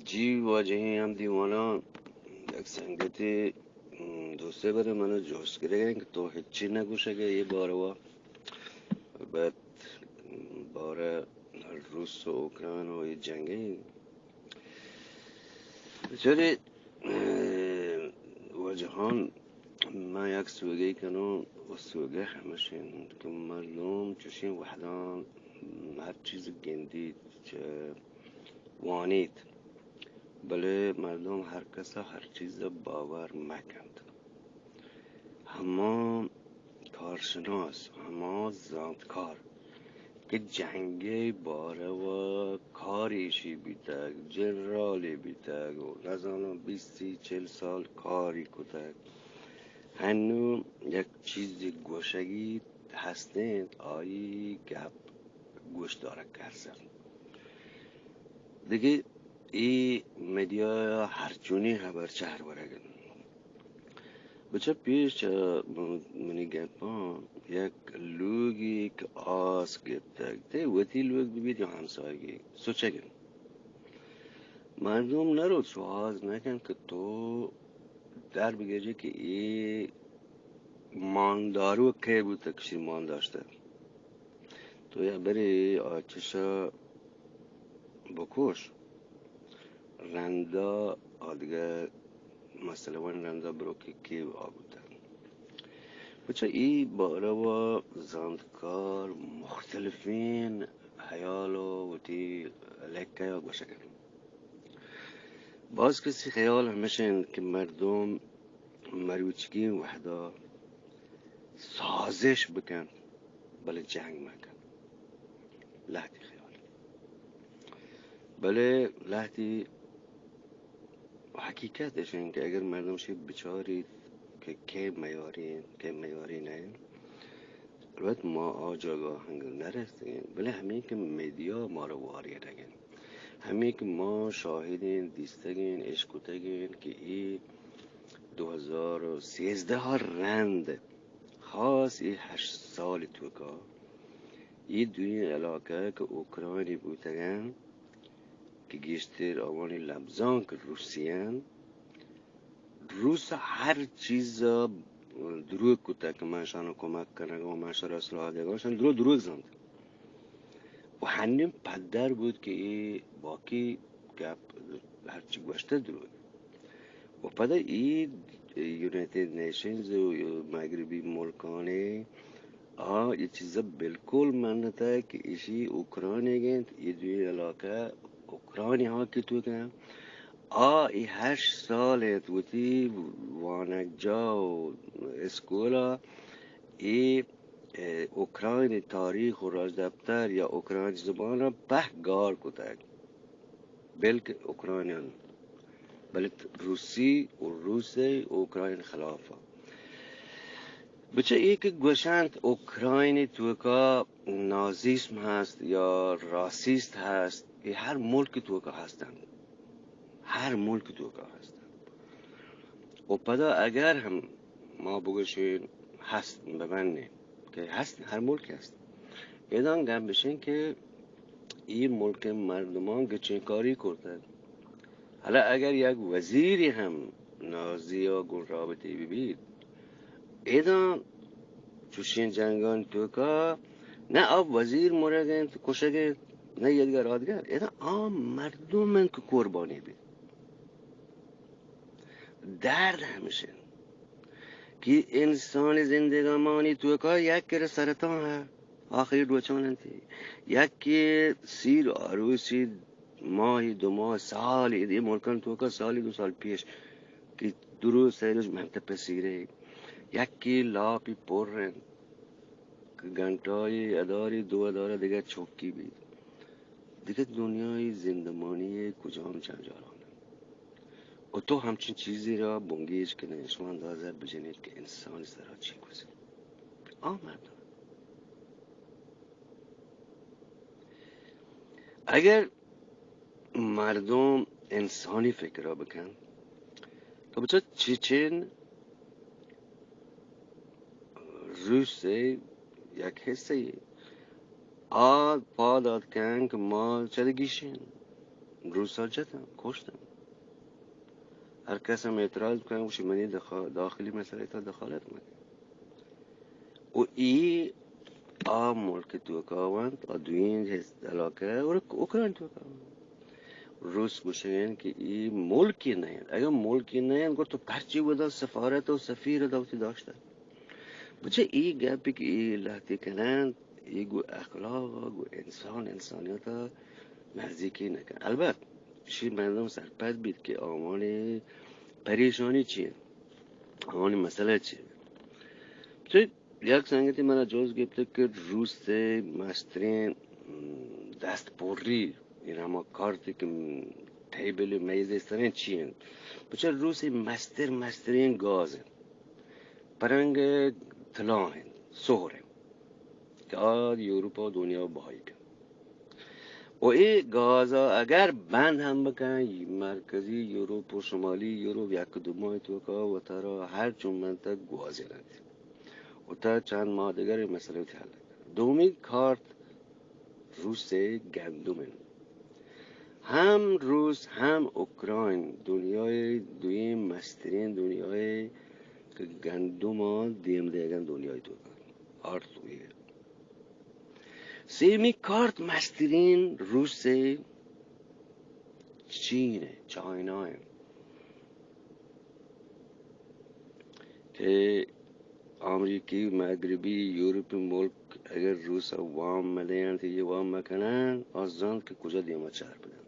جی واجہیں ہم دیواناں، یک سنگتے، م، دوستے برے من جوست گرگ ءَ کہ تو ہچی نہ گوشگ ءَ اے باروا، بعد بارہ روس و اوکران و اے جنگ ءَ۔ بچارے، اه، واجہان، من یک سوگے کنوں و سوگہ ہمش انت کہ مردم چوشیں وہداں ہر چیز گندیت، چہ وانیت، بلے مردم ہر کس ءَ ہر چیز ءَ باور مہ کنت۔ ہما کارشناس، ہما زانتکار کہ جنگ ءِ باروا کارے ایشی بیتگ، جنرالے بیتگ و نزاناں بیست سی چل سال کاری کتگ، ہنو یک چیزے گوشگی ہست انت، آئی گپ گوش دارگ ارزان۔ دگہ اے میڈیا ءَ ہرچونیں ہبر چہر ورگ انت۔ بچہ پیش چہ منی گپاں یک لوگے کہ آس گپتگ، تئی وتی لوگ بہ بیت یا ہمساہگی، سوچگ انت۔ مردم نہ روت شوہاز نہ کنت کہ تو در بگیجے کہ اے ماندارو کئے بوتگ، کسی مان داشتگ۔ تو یا برے آ چشا بکوش، رندا آدگہ مسئلہ ون رندا برو کہ کی آ بوتگ۔ بچہ اے باروا زانتکار مختلفیں ہیال و وتی لیکہ گوشگ انت۔ باز کسی خیال ہمش انت کہ مردم مروچیگیں وہدا سازش بکنت، بلے جنگ مکنت۔ لہتی خیال۔ بلے لہتی حقیقت اش انت کہ اگر مردم شی بچاریت کہ کئے میاری انت، کئے میاری نہ انت، البت ما آ جاگہ ہنگل نہ رستگیں، بلے ہمیں کہ میڈیا مارا واری رگیں، ہمیں کہ ما شاہدیں، دیستگیں، اشکتگیں کہ اے دو ہزار و سیزدہ ءَ رند، خاص اے ہشت سال توکا، اے دوئیں علاقہ کہ اوکرانی بوتگن، کہ گیشتر آوانی لبزانک روسی انت۔ روس ہر چیز ءَ دروگ کتگ کہ من شان کمک کنگ ءُ من شرا سلاہ دیگ ءُ شان درو دروگ زانت۔ ءُ ہنی پدر بوت کہ اے باقی گپ ہرچی گوشتہ دروگ۔ ءُ پدا اے یونائیٹڈ نیشنز ءُ مغربی ملکانی آ اے چیزا بالکل منتگ کہ ایشی اوکرانیگ انت، اے دوئیں علاقہ اوکرانی ہاکی توک انت۔ آ اے ہشت سال انت وتی وانگجاہ ءُ اسکولا اے، اے، اوکرانی تاریخ ءُ راجدپتر یا اوکرانی زبان ءَ پہ گار کتگ۔ بلکہ اوکرانیان، بلے روسی ءُ روس ءِ اوکرانیان خلاف ءَ۔ بچہ اے کہ گوشنت اوکرانی توکا نازیسم ہست یا راسیست ہست، اے ہر ملک توکا ہستنت۔ ہر ملک توکا ہستنت۔ ءُ پدا اگر ہم ما بگوشین ہست ببنین، کہ ہست، ہر ملک ہست۔ ادا گپ بشین کہ اے ملک مردمان گچین کاری کرتگ۔ حالا اگر یک وزیری ہم نازی ءَ گوں رابطے ببیت، ادا چوشین جنگان توکا نہ آ وزیر مرگ انت، کشگ انت، نہ یدگار آدگر، ادا آ مردم انت کہ قربانی بیت۔ درد ہمیش انت کہ انسانی زندگانی توکا یک کرا سرطان ہے، آخری روچان انت، یکے سیر آروسی ماہی دو ماہ سالی، اے ملکان توکا سالی دو سال پیش کہ دو روز سہ روز منطقہ سیرے، یکے لاپی پر انت کہ گھنٹائی اداری دو ادارہ دگہ چوکی بیت۔ دگہ دنیای زندمانی کجام جنجالان انت؟ ءُ تو ہمچین چیزے را بنگیج کنئے، شما اندازہ بجنیت کہ انسانی سرا چی گوزیت۔ آ مردم۔ اگر مردم انسانی فکر را بکن، تو بچار چچن روس ءِ یک حصہ یے۔ آ پاد آتکن کہ ما چد گیشین۔ روسا جتن، کشتن. هر کس هم اعتراض بکن، گوشی منی دخا-، داخلی مسئلہ تا دخالت مکن. و ای آ ملک توکا ونت، آ دوئیں حص-، علاقہ اور اوکران توکا ونت. روس گوشگن کہ ای ملکی نہ انت. اگر ملکی نہ انت، گڑا تو پرچی ودا سفارت و سفیر دا وتی داشتہ؟ بچہ ای گپی کہ ای لہتی کنن، ای گو اخلاق، گو انسان، انسانیت نزدیکی نکن. البت شی مردم سرپد بیت کہ آوانی پریشانی چیه، آوانی مسئلہ چیه. تو یک سنگتی منا جوز گپت کہ روس مسترین دست پوری، این ہما کارتی کہ ٹیبل میز سرین چی انت؟ بچہ روس مستر مسترین گاز انت، پرنگ طلا انت، سہر انت کہ آ یورپ و دنیا بہائی کن. و ای گازا اگر بند ہم بکن، مرکزی یورپ و شمالی یورپ یک دو ماہ توکا وترا ہر چون منطق گوازیننت. و تا چند ماہ دگر ای مسئلہ وتی حل. دومی کارت روس گندم انت. ہم روس ہم اوکراین دنیای دوئیں مسترین دنیای کہ گندم دیم دیگن دنیای توکا. آرت وی سیمی کارت مسترین روس چین ء، چائنا ء کہ آمریکی، مغربی، یورپی ملک اگر روس ء وام مدینت، یہ وام مکنن، آ زانت کہ کجا دیما چار بدن.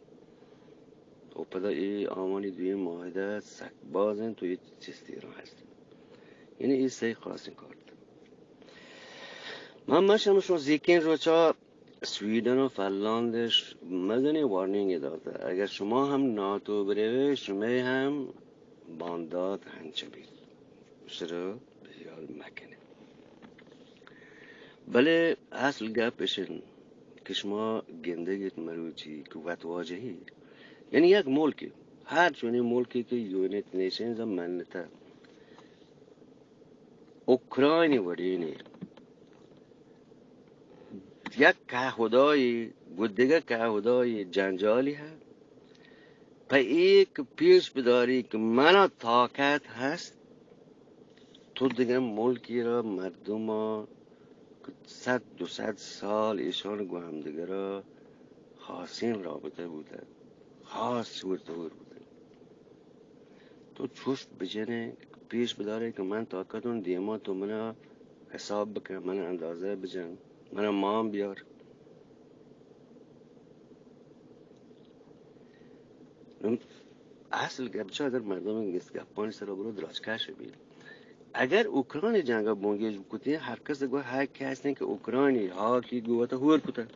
و پدا اے آوانی دوئیں معاہدہ سک باز انت و اے چست ایران ہست انت. یعنی اے سئے خاصیں کارت. من، من شما، شما زیکیں روچا سویڈن و فنلاندش مزنیں وارننگ داتہ. اگر شما ہم ناتو بروے، شمئے ہم باندات ہنچ بیت. شرا بہیال مکنه. بلے اصل گپ اش انت کہ شما گندگ ات مروچی کہ وت واجہی، یعنی یک ملکے، ہر چونیں ملکے کہ یونائیٹڈ نیشنز ء منتہ، اوکرائن وڑینے یک کہہدائی گوں دگہ کہہدائی جنجالی ہست، پہ اے کہ پیش بداری کہ منا طاقت ہست، تو دگہ ملکی را مردم صد دو صد سال ایشان گوں ہمدگرا خاصیں رابطہ بوتگ، خاص صورت ہور بوتگ. تو چوش بجنے، پیش بدارے کہ من طاقت اوں، دیما تو منا حساب بکن، منا اندازہ بجن، منا مان بیار. نوں اصل گپ چہ اگر مردم گس گپانی سر برو دراجکش بی. اگر اوکرانی جنگ بنگیج بکتیں، ہر کس گو حق ہستیں کہ اوکرانی حاکی گو وتا ہور کتگ.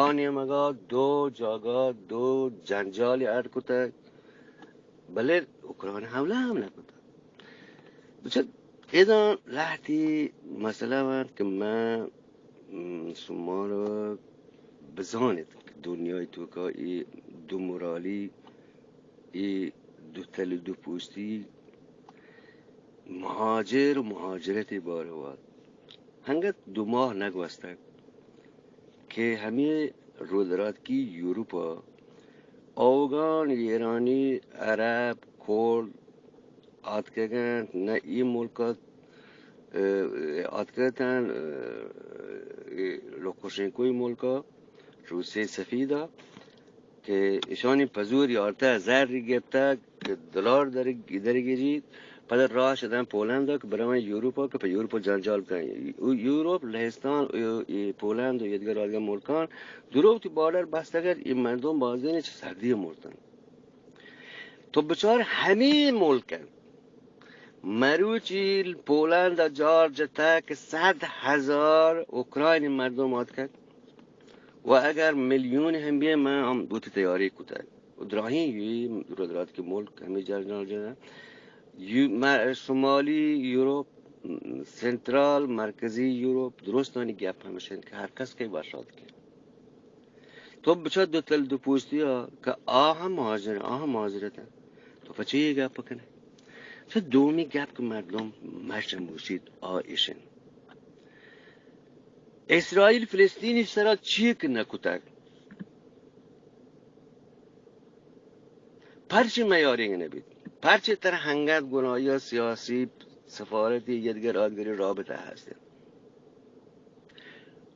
آ نیمگا دو جاگا دو جنجالی اڈ کتگ، بلے اوکران حملہ ہم نہ کتگ. بچہ ادا لہتی مسئلہ وانت کہ من، م، شما را بزانت کہ دنیای توکا ای دو مرالی، ای دو تل دو پوستی مہاجر و مہاجرتی باروا انگت دو ماہ نگوستگ کہ ہمے رودراتکی یورپا اوگان، ایرانی، عرب، کرد آتکگنت، نہ ای ملکا، اه، آتکگتن، اه، ای لوکوشنکوی ملکا، روسیہ سفیدا، کہ ایشانی پزور یارتہ، زری گپتگ کہ دلار در، درگیجیت، پدا راہ شدن پولندا کہ بروان یورپا کہ پہ یورپا جنجال بکن. یورپ لہستان، ای پولند و یدگہ رادگہ ملکان درو وتی بارڈر بستگت، ای مردم بازین چہ سردی مرتن. تو بچار ہمے ملک انت. مروچی پولند جار جتگ کہ صد ہزار اوکراین مردم آتکگ. و اگر میلیون ہم بیئے، من ہم دوتی تیاری کتگ. و دراہیں یوی رودراتکی ملک ہمے جنجال جنن. یو-، مر-، شمالی یورپ، سنترال، مرکزی یورپ، درستانی گپ ہمش انت کہ ہر کس کئی وش آتکے. تو بچار دو تل دو پوستی آ کہ آ ہم مہاجر، آ ہم مہاجرت انت. تو پچے یہ گپ کنے؟ تو دومی گپ کہ مردم مش موشیت آ ایش انت. اسرائیل فلسطینی سرا چیک نہ کتگ. پرچی میارینگ نبیت؟ پرچی تر هنگت گناهی سیاسی سفارتی یدگر آدگری رابطه هستن؟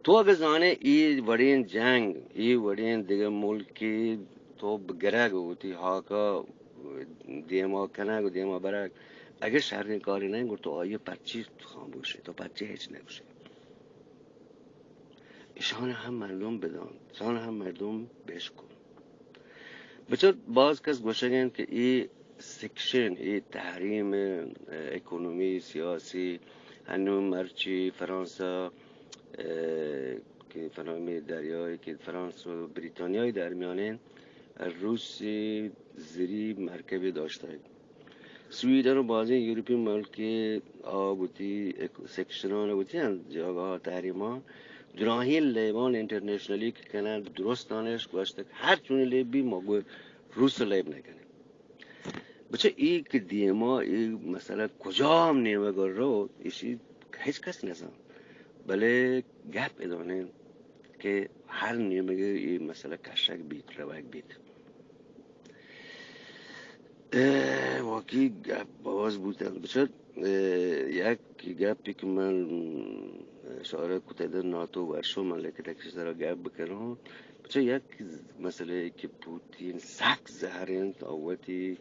تو اگه زانه ای وڑین جنگ، ای وڑین دیگه ملکی تو گرگ و تی حاکا دیما کنگ و دیما برگ، اگه شرین کاری نه، گڑ تو آیه پرچی خاموشه، تو پرچی هیچ نگوشه. ایشان هم مردم بدان، ایشان هم مردم بشکن. بچار باز کس گوشگن که ای سکشن، ای تحریم، اه، اکونومی، سیاسی، هنو مرچی فرانسا، اه، که فنامی دریایی که فرانس و بریتانیای درمیانین روسی زری مرکبی داشته. سویدن و بازیں یورپی ملکے آ وتی ایک سیکشنان وتی انت جاگہ تحریما دراہیں لیبان انٹرنیشنلی کہ کنن درستانش گوشتگ ہر چونی لیب بی ما گو روس لیب نہ کنیں. بچہ ای کہ دیما ای مسئلہ کجام نیمگ رو ایشی ہچ کس نزان، بلے گپ ادانے کہ ہر نیمگ ای مسئلہ کشگ بیت، روگ بیت. اه، واقعی گپ باز بوتن. بچار، اه، یک گپی که من اشاره کتگ در ناتو ورشو من لکتگ که سرا گپ بکنم. بچار یک مسئله که پوتین سک زهر انت، آ وتی،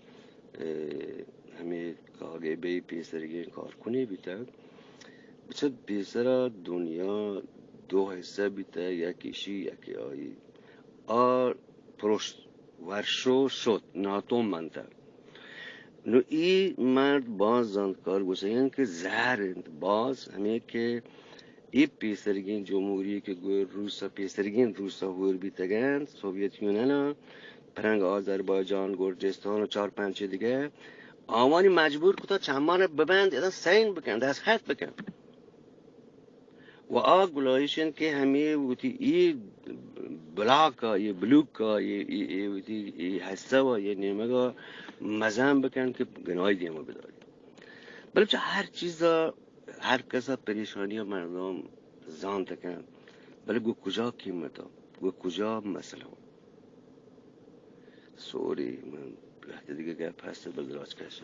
اه، همے کاگبه پیسرگین کارکنی بیتگ. بچار پیسرا دنیا دو حصہ بیتگ، یک ایشی، یک آئی. آ پرشت، ورشو شت، ناتو منتگ. نو ای مرد باز زانتکار گوشگن کہ زہر انت باز ہمے کہ ای پیسرگین جمہوری کہ گو روس، پیسرگین روس ہور بیتگن، سوویت یونین، پرنگ آذربایجان، گرجستان و چار پنچ دیگه آوانی مجبور کتا چمان ببند، ادا سین بکن، دستخط بکن. و آ گلایش انت کہ ہمے وتی ای بلاک ء، ای بلوک ء، ای، ای، ای وتی ای حصہ و ای نیمگ ء مزن بکن کہ گناہی دیما بداری. بلے چہ ہر چیز ء، ہر کس ء پریشانی ء مردم زانت کن، بلے گو کجا قیمت ء، گو کجا مسئلہ ء؟ سوری، من لہتے دیگہ گپ ہست، بل دراج کش.